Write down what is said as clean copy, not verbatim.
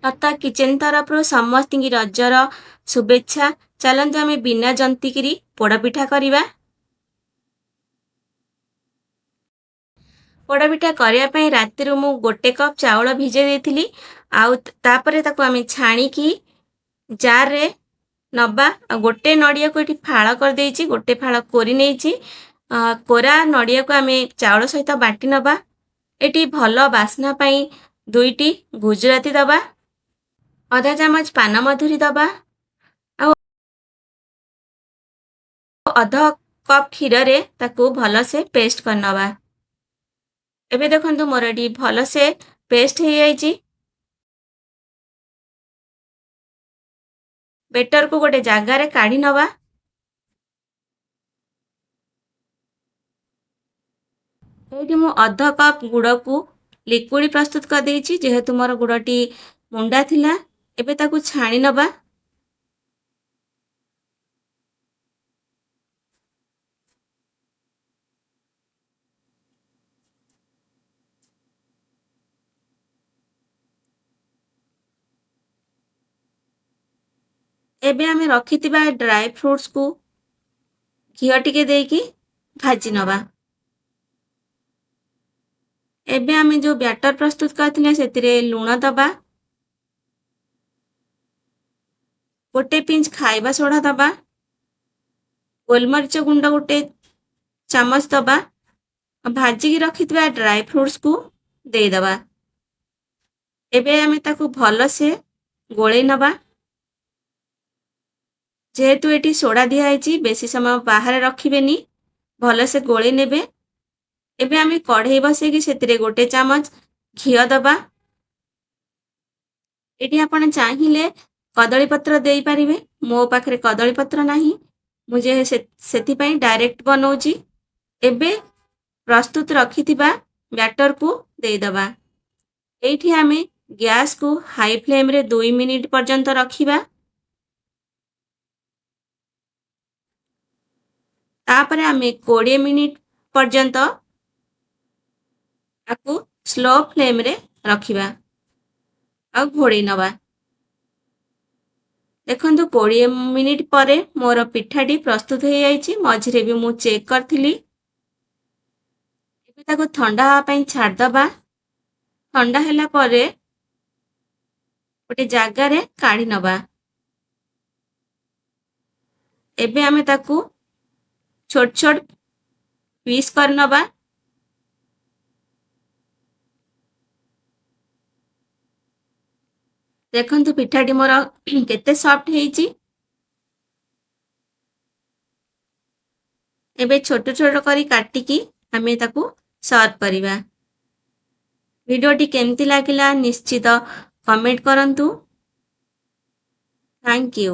ଲତା kitchen ତରଫରୁ ସମସ୍ତଙ୍କୁ ରଜର ଶୁଭେଚ୍ଛା। ଚାଲନ୍ତୁ ଆମେ ବିନା ଜନ୍ତିକିରି ପୋଡ଼ପିଠା କରିବା। ପୋଡ଼ପିଠା କରିବା ପାଇଁ ରାତିରୁ ମୁଁ 1 କପ୍ ଚାଉଳ ଭିଜେଇ ଦେଇଥିଲି, ଆଉ ତାପରେ ତାକୁ ଆମେ ଛାଣିକି ଜାର୍ରେ ନବା। ଆଉ ଗୋଟେ ନଡ଼ିଆକୁ ଏଠି ଫାଳ କରିଦେଇଛି, ଗୋଟେ ଫାଳ କୋରି ନେଇଛି। କୋରା ନଡ଼ିଆକୁ ଆମେ ଚାଉଳ ସହିତ ବାଟି ନେବା। ଏଠି ଭଲ ବାସ୍ନା ପାଇଁ 2ଟି ଗୁଜୁରାତି ଦେବା, ଅଧା ଚାମଚ ପାନମଧୁରୀ ଦେବା, ଆଉ ଅଧ କପ୍ କ୍ଷୀରରେ ତାକୁ ଭଲସେ ପେଷ୍ଟ କରିନେବା। ଏବେ ଦେଖନ୍ତୁ ମୋର ଏଠି ଭଲସେ ପେଷ୍ଟ ହେଇଯାଇଛି। ବେଟରକୁ ଗୋଟେ ଜାଗାରେ କାଢ଼ି ନେବା। ଏଇଠି ମୁଁ ଅଧ କପ୍ ଗୁଡ଼କୁ ଲିକ୍ୱିଡ଼ ପ୍ରସ୍ତୁତ କରିଦେଇଛି, ଯେହେତୁ ମୋର ଗୁଡ଼ଟି ମୁଣ୍ଡା ଥିଲା। ଏବେ ତାକୁ ଛାଣି ନେବା। ଏବେ ଆମେ ରଖିଥିବା ଡ୍ରାଏ ଫ୍ରୁଟ୍ସକୁ ଘିଅ ଟିକେ ଦେଇକି ଭାଜି ନେବା। ଏବେ ଆମେ ଯେଉଁ ବ୍ୟାଟର ପ୍ରସ୍ତୁତ କରିଥିଲେ ସେଥିରେ ଲୁଣ ଦେବା, 1 ପିଞ୍ଚ ଖାଇବା ସୋଢ଼ା ଦେବା, ଗୋଲମରିଚ ଗୁଣ୍ଡ 1 ଚାମଚ ଦେବା, ଭାଜିକି ରଖିଥିବା ଡ୍ରାଏ ଫ୍ରୁଟ୍ସକୁ ଦେଇଦେବା। ଏବେ ଆମେ ତାକୁ ଭଲସେ ଗୋଳେଇ ନେବା। ଯେହେତୁ ଏଠି ସୋଡ଼ା ଦିଆହେଇଛି, ବେଶୀ ସମୟ ବାହାରେ ରଖିବେନି, ଭଲସେ ଗୋଳେଇ ନେବେ। ଏବେ ଆମେ କଢ଼େଇ ବସେଇକି ସେଥିରେ 1 ଚାମଚ ଘିଅ ଦେବା। ଏଠି ଆପଣ ଚାହିଁଲେ କଦଳୀ ପତ୍ର ଦେଇପାରିବେ, ମୋ ପାଖରେ କଦଳୀ ପତ୍ର ନାହିଁ, ମୁଁ ଯେ ସେଥିପାଇଁ ଡାଇରେକ୍ଟ ବନଉଛି। ଏବେ ପ୍ରସ୍ତୁତ ରଖିଥିବା ବ୍ୟାଟରକୁ ଦେଇଦେବା। ଏଇଠି ଆମେ ଗ୍ୟାସକୁ ହାଇ ଫ୍ଲେମ୍ରେ 2 ମିନିଟ୍ ପର୍ଯ୍ୟନ୍ତ ରଖିବା। ତାପରେ ଆମେ 20 ମିନିଟ୍ ପର୍ଯ୍ୟନ୍ତ ତାକୁ ସ୍ଲୋ ଫ୍ଲେମ୍ରେ ରଖିବା ଆଉ ଘୋଡ଼େଇ ନେବା। ଦେଖନ୍ତୁ 20 ମିନିଟ୍ ପରେ ମୋର ପିଠାଟି ପ୍ରସ୍ତୁତ ହେଇଯାଇଛି। ମଝିରେ ବି ମୁଁ ଚେକ୍ କରିଥିଲି। ଏବେ ତାକୁ ଥଣ୍ଡା ହେବା ପାଇଁ ଛାଡ଼ିଦେବା। ଥଣ୍ଡା ହେଲା ପରେ ଗୋଟେ ଜାଗାରେ କାଢ଼ି ନେବା। ଏବେ ଆମେ ତାକୁ ଛୋଟ ଛୋଟ ପିସ୍ କରିନେବା। ଦେଖନ୍ତୁ ପିଠାଟି ମୋର କେତେ ସଫ୍ଟ ହେଇଛି। ଏବେ ଛୋଟ ଛୋଟ କରି କାଟିକି ଆମେ ତାକୁ ସର୍ଭ କରିବା। ଭିଡ଼ିଓଟି କେମିତି ଲାଗିଲା ନିଶ୍ଚିତ କମେଣ୍ଟ କରନ୍ତୁ। Thank you.